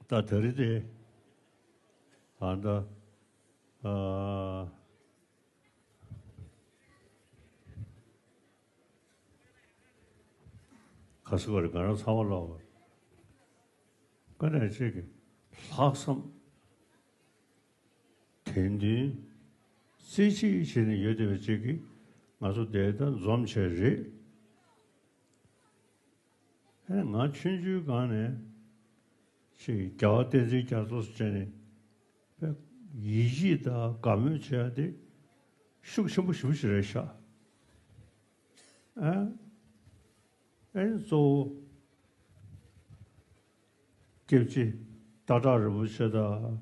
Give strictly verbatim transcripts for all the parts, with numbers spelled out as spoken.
ད་དེ་རིང་དེ་ཨ་ད་ཨ། ག་ཟེར་བ་རེད། ང་རང་ཚང་མ་ལོག་པ་ཀ་ནས་ཅིག་གི་ལྷག་བསམ་དད་འདུན་རྩེ་གཅིག་བྱས་ནས་ཡོད་བསྡད་པ་ཅིག་གིས་ང་ཚོ་དེ་ལྟར་འཛོམས་བྱས་རེད། ཨེ་ང་ཆུང་ཆུང་སྒང་ནས་ཅིག་རྒྱལ་བ་བསྟན་འཛིན་རྒྱ་མཚོ་ཟེར་བྱས་ནས་དཔེ་ཡིད་ཆེས་དང་དགའ་མོས་བྱེད་ཡ་དེ་ཤུགས་ཆེན་པོ་ཞེ་པོ་ཅིག་རེད་ཤག་ཨ། ཨེ་གཙོ་བོ་སྐྱབས་རྗེ་སྟག་བྲག་རིན་པོ་ཆེ་དང་།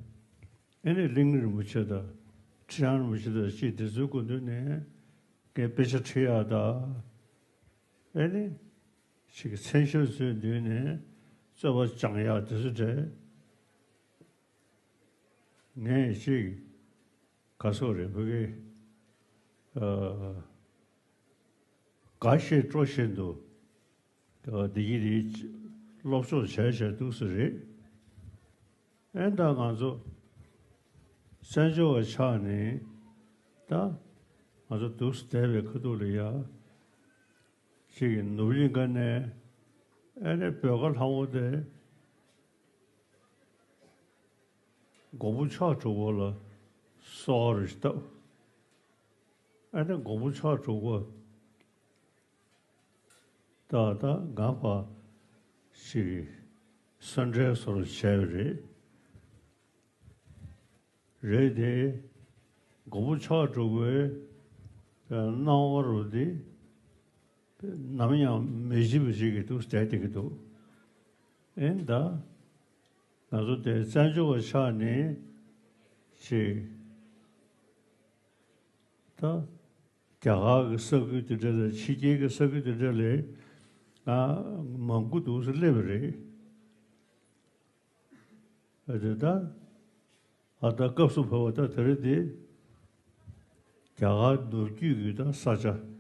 ཨེ་ནི་གླིང་རིན་པོ་ཆེ་དང་ཁྲི་བྱང་རིན་པོ་ཆེ་དང་ཅིག་དེ་ཚོའི་སྐུ་མདུན་ནས་ངས་དཔེ་ཆ་ཁྲིད་ཡག་དང་། ཨེ་ནི་ཅིག་མཚན་ཞབས་ཚོའི་མདུན་ནས་རྩོད་པ་སྦྱང་ཡག་དེ་ཚོ་རེད། ངས་ཅིག་ག་ཟེར་རེད། བོད་སྐད་ཨ་དགའ་བཞིན་སྤྲོ་བཞིན་དུ་འདི་གི་རིགས་སློབ་སྦྱོང་བྱས་བྱས་འདུག་སེ་རེད། ཨེ་ད་ང་ཚོ་བཙན་བྱོལ་བ་ཆགས་ནས་ད་ང་ཚོ་འདུག་སེ་བསྡད་པའི་ཁ་ཐུག་ལ་ཡ་ཅིག་གི་ནུབ་གླིང་ཁ་ནས་ཨེ་ནས་བོད་ཁ་ལྷ་མོ་དེ། མགོན་པོ་ཕྱག་དྲུག་པ་ལ་གསོལ་བ་རེ་བཏབ། ཨ་ནི་མགོན་པོ་ཕྱག་དྲུག་པ་ད་ལྟ་ང་ཕ་ཞིག་གསོལ་འདྲེན་སོར་བྱས་པ་རེད། རེད་དེ། མགོན་པོ་ཕྱག་དྲུག་པའི་སྣང་བ་རུ་དེ། ནམ་ཡང་མི་བརྗེད་པ་ཞིག་གི་འདུག་བསྡད་བསྡད་ཀྱི་འདུག་ཨེ་ད། ང་ཚོ་དེ་བཙན་བྱོལ་བ་ཆགས་ནས་ཅིག་ད་རྒྱ་གར་གྱི་ས་ཁུལ་དེ་འདྲ་ལ་ཕྱི་རྒྱལ་གྱི་ས་ཁུལ་དེ་འདྲ་ལ་ང་མང་པོ་འདུག་སེ་སླེབས་པ་རེད། ཨ་དེ་ད་ཨ་ད་སྐབས་སུ་བབས་པ་ད་དེ་རེད་དེ། རྒྱ་གར་ནུབ་རྒྱུད་ཀྱི་ད་ས་ཆ་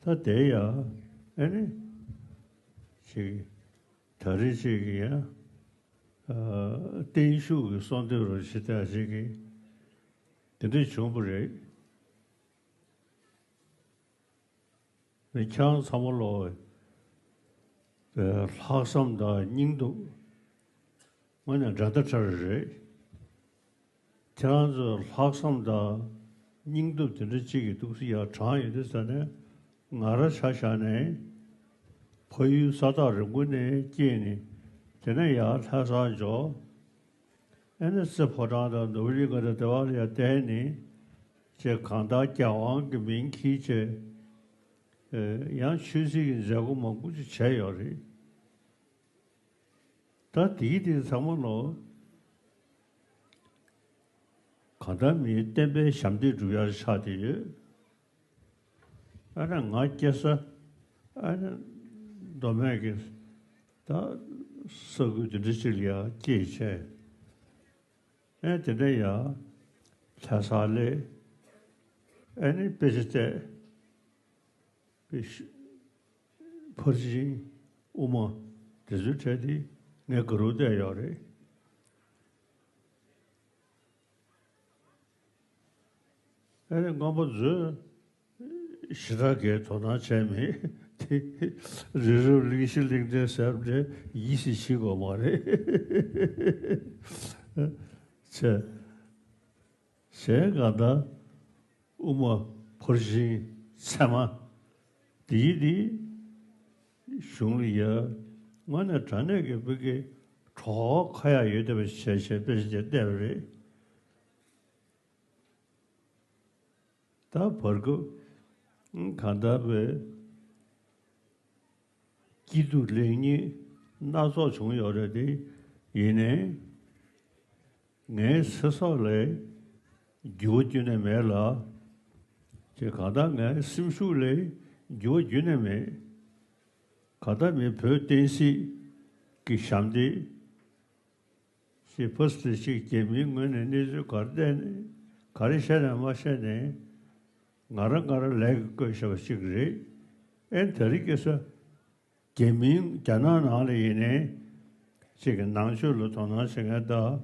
ད་དེ་ཡ་ཨ་ནི་ཅིག་ད་རེས་ཅིག་གི་ཡ་ཨ་བརྟན་བཞུགས་ཀྱི་གསོལ་འདེབས་རོགས་བྱེད་ད་ཅིག་གི་དེ་འདྲ་བྱུང་བ་རེད། ནི་ཁྱེད་རང་ཚང་མ་ལོག་པའི་ལྷག་བསམ་དང་སྙིང་སྟོབས་དངོས་གནས་འགྲན་ཟླ་བྲལ་བ་རེད། ཁྱེད་རང་ཚོའི་ལྷག་བསམ་དང་སྙིང་སྟོབས་དེ་འདྲ་གཅིག་གིས་འདུག་སེ་ཡར་དྲངས་ཡོད་དུས་ཙ་ནས་ང་རང་ཆ་བཞག་ནས་ཕ་ཡུལ་ས་ཐག་རིང་པོ་ནས་སྐྱེས་ནས་དེ་ནས་ཡར་ལྷ་སར་འབྱོར། ཨེ་ནས་རྩེ་ཕོ་བྲང་དང་ནོར་བུ་གླིང་ག་དང་སྡེ་བ་ལ་ཡར་བསྡད་ནས་ཅེས་གང་ལྟར་རྒྱལ་དབང་གི་མིང་འཁྱེར་བྱས། ཨེ་ཡང་ཆོས་སྲིད་ཀྱི་མཛད་སྒོ་མང་པོ་ཅིག་བྱས་ཡོད་རེད། ད་དེའི་དེ་ཚང་མ་ལོ་གང་ལྟར་མིའི་བསྟན་པའི་ཞབས་འདེགས་སྒྲུབ་ཡག་ཆགས་བསྡད་ཡོད། ཨ་ནི་ང་སྐྱེ་ས་ཨ་ནི་མདོ་སྨད་ཀྱི་ད་ས་ཁུལ་དེ་འདྲ་ཅིག་ལ་ཡ་སྐྱེས་བྱས། ཨེ་དེ་འདྲ་ཡ་ལྷ་སར་སླེབས། ཨེ་ནི་དཔེ་ཆ་བལྟས། དཔེ་ཤ་ཕར་ཕྱིན་དབུ་མ་དེ་ཚོའི་གྲས་དེ་ངས་དགའ་རབ་བལྟས་ཡོད་རེད། ཨ་ནི་རྔོན་པ་ཚོས་ཞེ་དྲག་གི་དོ་སྣང་བྱས་མེད་དེ། རི་རབ་གླིང་བཞི་གླིང་ཕྲན་ཟེར་བ་དེ་ཡིད་སེ་བྱེད་དགོས་མ་རེད། བྱས། གཞན་གང་ལྟར་དབུ་མ་ཕར་ཕྱིན་ཚད་མ་འདིའི་འདི་གཞུང་ལ་ཡ་དངོས་གནས་དྲང་གནས་ཀྱི་བོད་ཀྱི་གྲོགས་ཁ་ཡག་ཡོད་བསྡད་པ་ཞིག་བྱས་བྱས་དཔེ་ཆ་བལྟས་པ་རེད། ད་བར་སྐབས་གང་ལྟར་བའི་སྐྱིད་སྡུག་ལེགས་ཉེས་སྣ་ཚོགས་བྱུང་ཡོད་རེད་དེ། ཡིན་ནའི་ངའི་ཚེ་སྲོག་ལ་འགྱུར་བ་ཁྱོན་ནས་མེད་ལ། དེ་གང་ལྟར་ངའི་སེམས་ཤུགས་ལ་འགྱུར་བ་ཁྱོན་ནས་མེད། གང་ལྟར་མི་བོད་བསྟན་སྲིད་ཀྱི་ཞབས་འདེགས་ཞེས་ཕ་སི་ལ་ཞིག་རྒྱ་མིའི་ངོས་ནས་གནས་ཚུལ་ག་རེ་བལྟས་ནས་ག་རེ་བཤད་ནས་མ་བཤད་ནས་ང་རང་ང་རང་ལས་ཀྱི་བཀོད་བཞག་པ་ཞིག་རེད། ཨེ་ད་རེས་ཀྱི་ས་རྒྱ་མིའི་རྒྱ་ནག་ནང་ལ་ཡིན་ནའི་ ཅིག་གི་ནང་ཆོས་ལ་དོ་སྣང་བྱེད་མཁན་དང་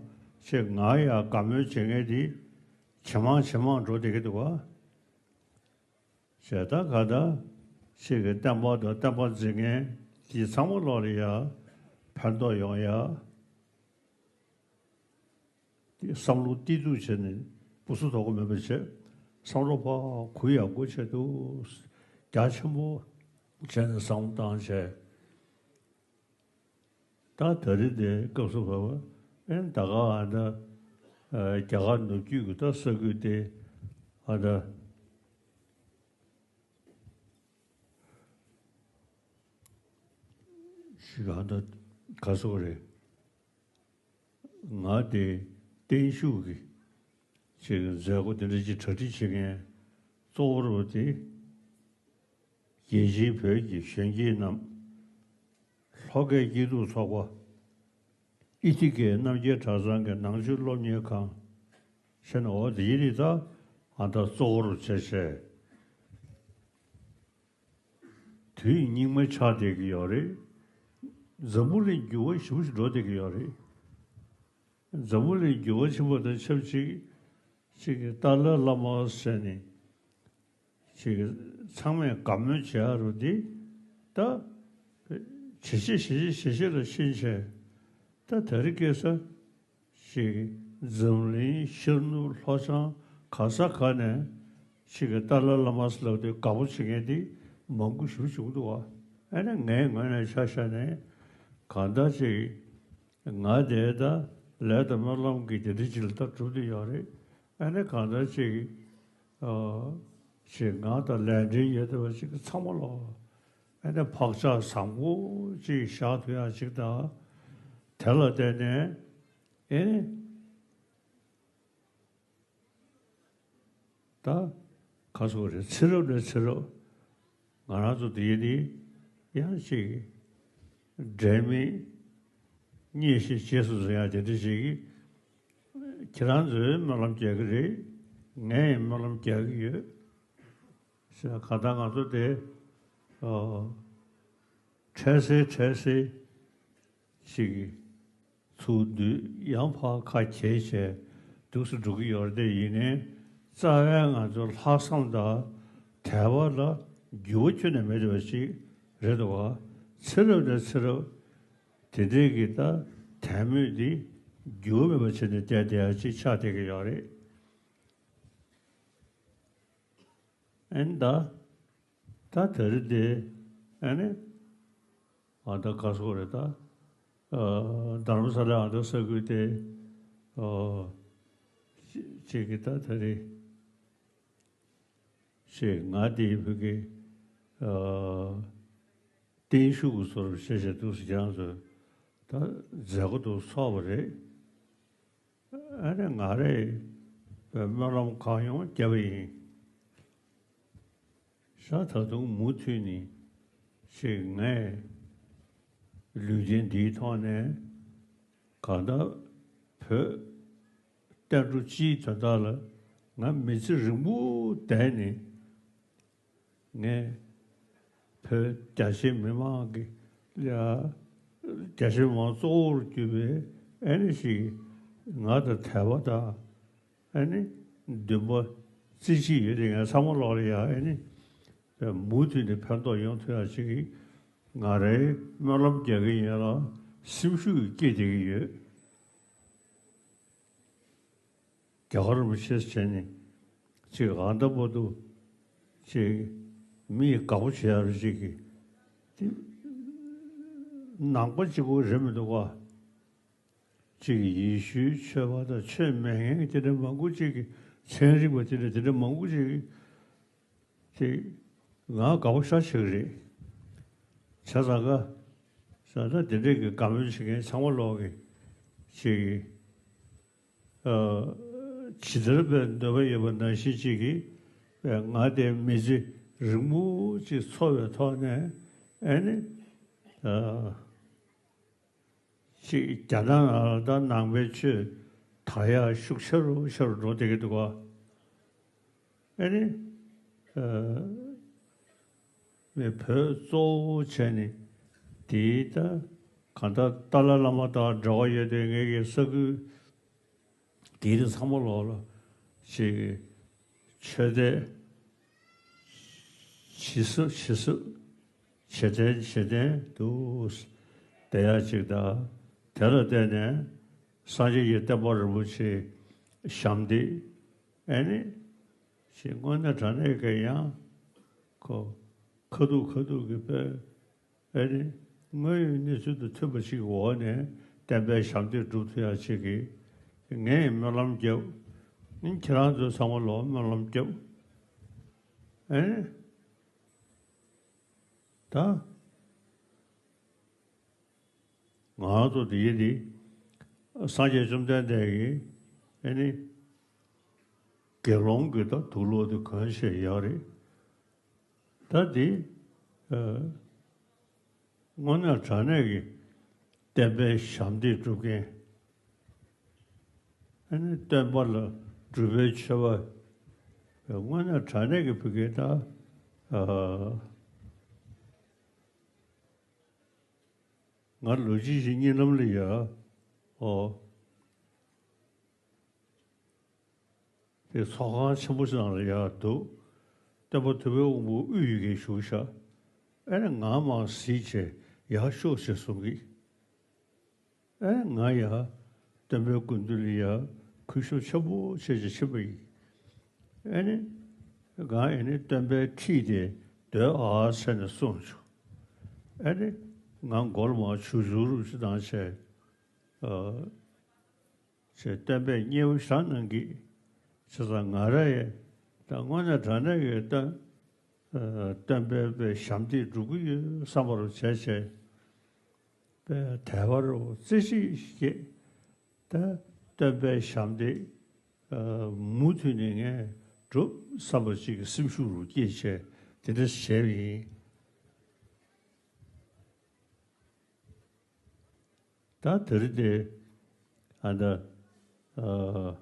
ཅིག་ང་ཡ་དགའ་མོས་བྱེད་མཁན་དེ་ཇེ་མང་ཇེ་མང་འགྲོ་བསྡད་ཀྱི་འདུག་ག་ཞེ་ད་ག་ད་ཅིག་གི་བསྟན་པ་དང་བསྟན་པ་འཛིན་མཁན་དེ་ཚང་མ་ལོག་ལ་ཡ་ཕན་ཐོགས་ཡོང་ཡ། དེ་བསམ་བློ་གཏིང་ཟབ་བྱས་ནས་སྤུ་སུ་དོག་གོ་མེད་པ་བྱས། བསམ་བློ་ཕར་གུ་ཡངས་པོ་བྱས་འདུག་རྒྱ་ཆེན་པོ་བྱས་ནས་བསམ་བློ་བཏང་བྱས། ད་ད་རེས་དེ་སྐབས་སུ་བབ་པ་ཨེ་ད་ག་ཨ་ད་རྒྱ་གར་ནུབ་རྒྱུད་ཀྱི་ད་ས་ཁུལ་དེ་ཨ་ད། ཞིག་ཨ་ད་ག་སོགས་རེད། ང་དེ་བརྟན་བཞུགས་ཀྱི་ཅིག་མཛད་སྒོ་དེ་འདྲ་ཅིག་གྲ་སྒྲིག་བྱེད་མཁན་གཙོ་བོ་རུ་དེ་རྒྱལ་སྤྱིའི་བོད་ཀྱི་གཞོན་སྐྱེས་རྣམས་ལྷོ་ཁའི་སྐྱིད་སྡུག་ཚོགས་པ་ཨི་ཐི་ཀའི་རྣམ་རྒྱལ་གྲྭ་ཚང་གི་ནང་ཆོས་སློབ་གཉེར་ཁང་ཞེས་ནས་འོ་དེ་ཡི་རིགས་ད་ཨ་ད་གཙོ་བོ་རུ་བྱས་བྱས། དུས་སྙིགས་མ་ཆགས་བསྡད་ཀྱི་ཡོད་རེད། འཛམ་བུ་གླིང་འགྱུར་བ་ཞེ་པོ་ཞིག་འགྲོ་བསྡད་ཀྱི་ཡོད་རེད། འཛམ་བུ་གླིང་འགྱུར་བ་ཆེན་པོ་དང་ཆབས་ཅིག་ཅིག་གི་ཏཱ་ལའི་བླ་མ་ཟེར་ནས་ཅིག་གི་ཚང་མས་དགའ་མོས་བྱེད་ཡ་རུ་འདི་ད་ཇེ་ཆེ་ཇེ་ཆེ་ཇེ་ཆེ་ལ་ཕྱིན་བྱས། ད་དེ་རིང་ཁ་སང་ཅིག་འཛམ་གླིང་ཤར་ནུབ་ལྷོ་བྱང་ག་ས་ག་ནས་ཅིག་གི་ཏཱ་ལའི་བླ་མ་ཟེར་ལབ་དུས་དགའ་པོ་བྱེད་མཁན་དེ་མང་པོ་ཞེ་པོ་བྱུང་འདུག་བ། ཨ་ནི་ངའི་ངོས་ནས་ཆ་བཞག་ནས་གང་ལྟར་ཅིག་ང་དེ་ད་ལས་དང་སྨོན་ལམ་གྱི་དེ་འདྲ་ཅིག་ལ་ད་གྲུབ་བསྡད་ཡོད་རེད། ཨ་ནི་གང་ལྟར་ཅིག་ཨ་ཅིག་ང་དང་ལས་འབྲེལ་ཡོད་བསྡད་པ་ཅིག་ཚང་མ་ལ་ཨ་ནི་བག་ཆགས་བཟང་པོ་ཅིག་བཞག་ཐུབ་ཡ་ཅིག་དང་དེ་ལ་བརྟེན་ནས་ཨེ་ནི། ད་ག་སོགས་རེད། ཚེ་རབས་ནས་ཚེ་རབས་ང་རང་ཚོ་འདི་ནི་ཡང་ཅིག་འབྲལ་མེད་མཉེས་ཤིང་རྗེས་སུ་འཛིན་ཡ་དེ་འདྲ་ཞིག་གིས་ཁྱེད་རང་ཚོས་སྨོན་ལམ་རྒྱག་གི་རེད། ངས་ཡང་སྨོན་ལམ་རྒྱག་གི་ཡོད་ཟེར། གང་ལྟར་ང་ཚོ་དེ་འཕྲལ་སེལ་འཕྲལ་སེལ་ཞིག་གིས། ཚུར་འདུས་ཡང་ཕར་ཁ་གྱེས་བྱས་འདུག་སེ་འགྲོ་གི་ཡོད་རེད། དེ་ཡིན་ནའི་རྩ་བའི་ང་ཚོ་ལྷག་བསམ་དང་དད་པ་ལ་འགྱུར་བ་ཁྱོན་ནས་མེད་པ་ཞིག་རེད་འདུག་བ། ཚེ་རབས་ནས་ཚེ་རབས་དེ་འདྲའི་གི་ད་དད་མོས་འདི་འགྱུར་བ་མེད་པ་བྱས་ནས་བསྡད་བསྡད་ཡ་ཅིག་ཆགས་བསྡད་ཀྱི་ཡོད་རེད། ཨན་ད། ད་དེ་རིང་འདི་ཨ་ནི་ཨ་ད་ག་སོགས་རེད་ད། ཨ་རྡ་རམ་ས་ལ་ཨ་ད་ས་ཁུལ་དེ་ཨ་ཅིག་གི་ད་དེ་རིང་ཞེས་ང་དེའི་བུ་གི་ཨ་བརྟན་བཞུགས་ཀྱི་ཚོར་བ་ཞེས་བྱས་འདུག་སེ་ཀྱང་ཚོས་ད་མཛད་སྒོ་འདུག་ཚོགས་པ་རེད། ཨ་ནི་ང་རེ་བའི་སྨོན་ལམ་གང་ཡོང་བརྒྱབ་པ་ཡིན། ཤ་ད་དུང་མུ་མཐུད་ནས་ཞིག་ངས་ལུས་རྟེན་འདིའི་ཐོག་ནས་གང་ལྟར་བོད་བསྟན་འགྲོ་སྤྱིའི་དོན་དག་ལ་ང་མི་ཚེ་རིང་པོ་བསྡད་ནས། ངས་བོད་རྒྱ་ཆེ་མི་མང་གི་ཡ་རྒྱ་ཆེ་མི་མང་གཙོ་བོར་གྱུར་པའི་ཨ་ནི་ཞིག་ང་དང་དད་པ་དང་ཨ་ནི་འདུན་པ་རྩེ་གཅིག་ཡོད་དེ་ངས་ཚང་མ་ལོག་ལ་ཡ་ཨ་ནི་མུ་མཐུད་ནས་ཕན་ཐོགས་ཡོང་ཐུབ་ཡ་ཞིག་གི་ང་རའི་སྨོན་ལམ་རྒྱག་གི་ཡིན་ལ་སེམས་ཤུགས་སྐྱེད་བསྡད་ཀྱི་ཡོད། རྒྱ་གར་རིན་པོ་ཆེ་བྱས་ནས་ཅིག་ཨ་ད་བར་དུ་ཅིག་མི་དགའ་པོ་བྱེད་ཡ་རུ་ཅིག་གི་དེ་ནང་པ་གཅིག་པོ་རེད་མི་འདུག་ག་ཅིག་ཡེ་ཤུའི་ཆོས་པ་དང་ཆོས་མེད་མཁན་གྱི་དེ་འདྲ་མང་པོ་ཅིག་གི་ཚན་རིག་པ་དེ་འདྲ་དེ་འདྲ་མང་པོ་ཅིག་གི་དེ་ང་དགའ་པོ་ཤ་ཆེ་གི་རེད། བྱས་ཙང་ཀ་ས་ད་དེ་འདྲས་ཀྱི་དགའ་མོས་བྱེད་མཁན་ཚང་མ་ལོག་གི་ཅིག་གི་ཨ་ཇི་ལྟར་བའི་འདོད་པ་ཡོད་པ་ནང་བཞིན་ཅིག་གི་ང་དེ་མི་ཚེ་རིང་མོ་ཅིག་འཚོ་བའི་ཐོག་ནས་ཨ་ནི་ཨ། ཅིག་རྒྱ་ནག་ནང་ལ་ད་ནང་པའི་ཆོས་དར་ཡག་ཤུགས་ཆེ་རུ་ཆེ་རུ་འགྲོ་བསྡད་ཀྱི་འདུག་ག་ཨ་ནི་ཨ་མི་བོད་གཙོ་བོ་བྱས་ནས་དེའི་ད་ གང་ལྟར་ཏཱ་ལའི་བླ་མ་དང་འབྲེལ་བ་ཡོད་དུས་ངེད་ཀྱི་ས་ཁུལ་དེའི་ཚང་མ་ལོག་ལ་ཅིག་ཆོས་དད་ཇི་སྲིད་ཇི་སྲིད་ཇེ་བརྟན་ཇེ་བརྟན་དུ་བསྡད་ཡ་ཅིག་དང་། དེ་ལ་བརྟེན་ནས་སངས་རྒྱས་ཀྱི་བསྟན་པ་རིན་པོ་ཆེ་ཞབས་འདེགས་ཨེ་ནི་ཅིག་དངོས་གནས་དྲང་གནས་ཀྱི་ཡང་ཁོ་ཁ་ཐུག་ཁ་ཐུག་གི་དཔེ་ཨེ་ནི་དངོས་ཡོད་གནས་ཚུལ་དང་མཐུན་པ་ཞིག་གི་འོག་ནས་བསྟན་པའི་ཞབས་འདེགས་སྒྲུབ་ཐུབ་ཡ་ཅིག་གི་ངས་སྨོན་ལམ་བརྒྱབ། ཁྱེད་རང་ཚོ་ཚང་མ་ལོག་སྨོན་ལམ་བརྒྱབ། ཨེ་ནི། ད། ང་ཚོ་འདི་ཡིན་འདི། སངས་རྒྱས་བཅོམ་ལྡན་འདས་ཀྱིས་ཨེ་ནི། དགེ་སློང་གི་ད་དུག་ལོག་དེ་གོན་བྱས་ཡོད་རེད། ད་འདི། ཨ། དངོས་གནས་དྲང་གནས་ཀྱི་བསྟན་པའི་ཞབས་འདེགས་སྒྲུབ་མཁན། ཨ་ནི་སྟོན་པ་ལ་སྒྲུབ་པའི་མཆོད་པ། དངོས་གནས་དྲང་གནས་ཀྱི་བུ་གའི་ད། ཨ། ང་ལོ་གཅིག་ཞིག་གཉིད་ལམ་ལ་ཡ། ཨོ། དེ་ཚོགས་ཁང་ཆེན་པོ་ཞིག་ནང་ལ་ཡར་འདུག། སྟོན་པ་དུས་འཁོར་དབང་པོ་དབུས་ཡི་གེ་བཞུགས་ཤག། ཨེ་ནི་ང་མར་གཟིགས་བྱས་ཡར་ཤོག་ཅེས་གསུང་གི། ཨེ་ནི་ང་ཡར་སྟོན་པའི་སྐུ་མདུན་ལ་ཡར་གུས་ཞབས་ཆེན་པོ་བྱས་བྱས་ཕྱིན་པ་ཡིན། ཨེ་ནི་ང་ཨེ་ནི་སྟོན་པའི་ཁྲིད་དེ་སྡོད་ཨ་ཟེར་ནས་གསུངས་བྱུང་། ཨེ་ནི་ང་མགོ་ལ་མར་བྱུག་བྱུག་རུབ་ཅིག་བཏང་བྱས། ཨ། ཅེས་སྟོན་པས་མཉེས་པོ་ཞེ་དྲག་གནང་གི། བྱས་ཙང་ང་རང་ཡང་ད་དངོས་གནས་དྲང་གནས་ཀྱི་སྟོན། ཨ། སྟོན་པའི་པའི་ཞབས་འདེགས་སྒྲུབ་ཀྱི་ཡོད་བསམ་པ་རུ་བྱས་བྱས། པའི་དད་པ་རུ་རྩེ་གཅིག་སྐྱེས། ད་སྟོན་པའི་ཞབས་འདེགས། ཨ། མུ་མཐུད་ནས་ངས་སྒྲུབ་བསམ་པ་ཅིག་གི་སེམས་ཤུགས་རུ་སྐྱེས་བྱས་དེ་འདྲ་བྱས་པ་ཡིན། ད་དེ་རིང་དེ། ཨ། ད། ཨ།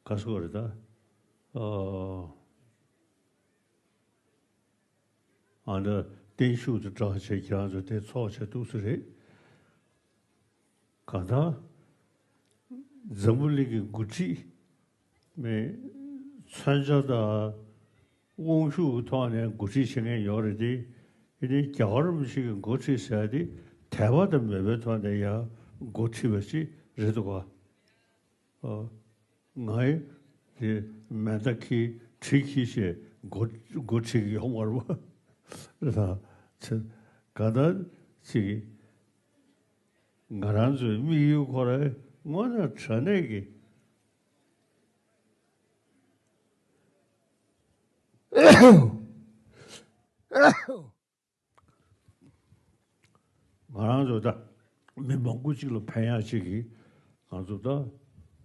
ག་སོ་རེད་ད། ཨ། ཨ། ད་བརྟན་བཞུགས་དེ་གྲགས་ཆེ་ཁྱེད་རང་ཚོ་དེ་ཚོགས་བྱས་འདུག་ས་རེད། གང་ལྟར། འཛམ་བུ་གླིང་གི་འགོ་ཁྲིད། མི། མཚོན་ཆ་དང་དབང་ཤུགས་ཀྱི་ཐོག་ནས་འགོ་ཁྲིད་བྱེད་མཁན་ཡོད་རེད་དེ། ཡིན་ནའི་རྒྱལ་བ་རིན་པོ་ཆེ་གི་འགོ་ཁྲིད་ཟེར་ཡ་དེ་དད་པ་དང་མོས་པའི་ཐོག་ནས་ཡང་འགོ་ཁྲིད་པ་ཅིག་རེད་འདུག་ག། ཨོ། ང་ཡི་དེ་མེ་མདའ་འཁྱེར་གྲི་འཁྱེར་བྱས་འགོ་འགོ་ཁྲིད་ཀྱི་ཡོད་མ་རེད་པ། རེད་ད། གང་ལྟར་ཅིག་ང་རང་ཚོའི་དམིགས་ཡུལ་ཁོ་རང་དངོས་གནས་དྲང་གནས་ཀྱི། ང་རང་ཚོ་ད་མི་མང་པོ་ཅིག་ལ་ཕན་ཡག་ཅིག་གི་ང་ཚོ་ད་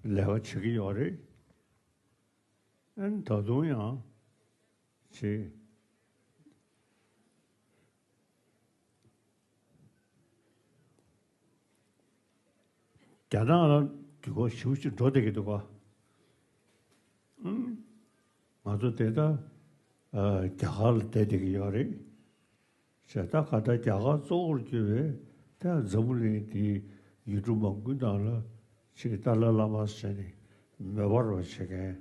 ལས་ཀ་བྱེད་ཀྱི་ཡོད་རེད། ཨ་ནི་ད་དུང་ཡང་ཅིག་རྒྱ་ནག་ལ་འགྱུར་བ་ཞེ་པོ་ཅིག་འགྲོ་བསྡད་ཀྱི་འདུག་ག། ཨང་། ང་ཚོ་དེ་ལྟར་ཨ་རྒྱ་གར་ལ་བསྡད་བསྡད་ཀྱི་ཡོད་རེད། བྱས་ད་ག་ད་རྒྱ་གར་གཙོ་བོར་གྱུར་པའི་ད་འཛམ་བུ་གླིང་འདིའི་ཡུལ་གྲུ་མང་པོའི་ནང་ལ་ཅིག་ཏཱ་ལའི་བླ་མ་ཟེར་ནས་མོས་པ་རོ་བྱེད་མཁན་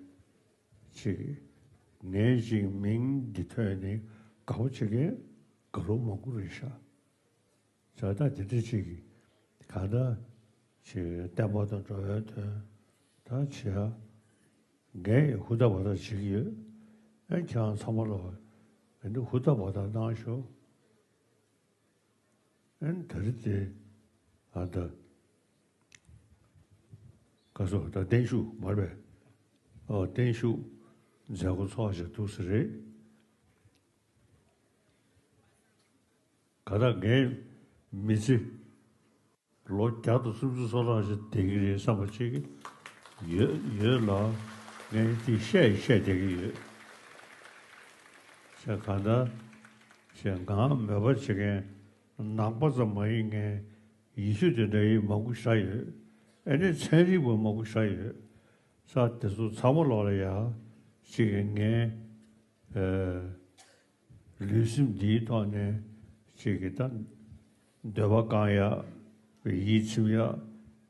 ཅིག་ངས་ཅིག་མིང་འདི་ཐོས་ནས་དགའ་པོ་བྱེད་མཁན་དགའ་ལོ་མང་པོ་རེད་ཤག། བྱས་ད་དེ་འདྲ་ཅིག་གིས་གང་ལྟར་ཅིག་བསྟན་པ་དང་འགྲོ་བའི་དོན་ད་བྱེད་ཡ་ངས་ཧུར་ཐག་བ་ཐག་བྱེད་ཀྱི་ཡོད། ཨེ་ཁྱེད་རང་ཚང་མ་ལ་ཨེ་འདི་ཧུར་ཐག་བ་ཐག་གནང་ཤོག། ཨེ་ད་རེས་དེ་ཨ་ད་ག་སོ་ད་བརྟན་བཞུགས་མ་རེད་པས། ཨོ་བརྟན་བཞུགས་མཛད་སྒོ་ཚོགས་བཞག་འདུག་ས་རེད། ག་ད་ངའི་མི་ཚེ་ལོ་བརྒྱ་དང་སུམ་ཅུ་སོ་ལྔ་ཞིག་བསྡད་ཀྱི་རེད་བསམ་པ་ཅིག་ཡོད་ཡོད་ལ། ངས་དེ་བཤད་བཤད་བསྡད་ཀྱི་ཡོད། ཞེས་གང་ལྟར་ཞེས་ང་མོས་པ་བྱེད་མཁན་ནང་པ་ཙམ་མ་ཡིན་མཁན་ཡེ་ཤུ་དེ་འདྲ་ཡི་མང་པོ་ཞེ་དྲག་ཡོད། ཨེ་ནི་ཚན་རིག་པ་མང་པོ་ཞེ་དྲག་ཡོད། ས་དེ་ཚོ་ཚང་མ་ལོག་ལ་ཡ་ཅིག་ངའི་ཨ་ལུས་སེམས་འདིའི་ཐོག་ནས་ ཅིག་གི་ད་འདོད་པ་བསྐང་ཡག་ཡིད་ཚིམ་ཡག་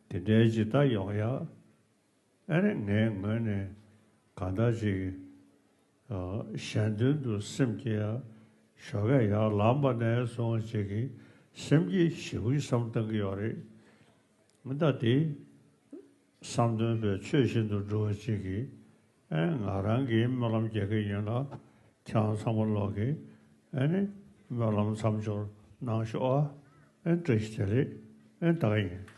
དེ་འདྲའི་ཅིག་ད་ཡོང་ཡག་ཨ་ནི་ངའི་ངོས་ནས་གང་ལྟར་ཅིག་གཞན་དོན་དུ་སེམས་བསྐྱེད་ཡག་ཞོགས་ཀས་ཡར་ལངས་པ་ནས་བཟུང་ཅིག་གི་སེམས་བསྐྱེད་ཞེ་པོ་ཅིག་བསམ་བཏང་གི་ཡོད་རེད། ད་དེ་བསམ་དོན་པའི་ཆོས་བཞིན་དུ་འགྲོ་བ་ཅིག་གིས་ཨེ་ང་རང་གིས་སྨོན་ལམ་རྒྱག་གི་ཡིན་ལ། ཁྱེད་རང་ཚང་མ་ལོག་གིས་ཨེ་ནི་སྨོན་ལམ་མཚམས་སྦྱོར་གནང་ཤོག་ཨ། ཨེ་བཀྲ་ཤིས་བདེ་ལེགས། ཨེ་ད་ག་ཡིན།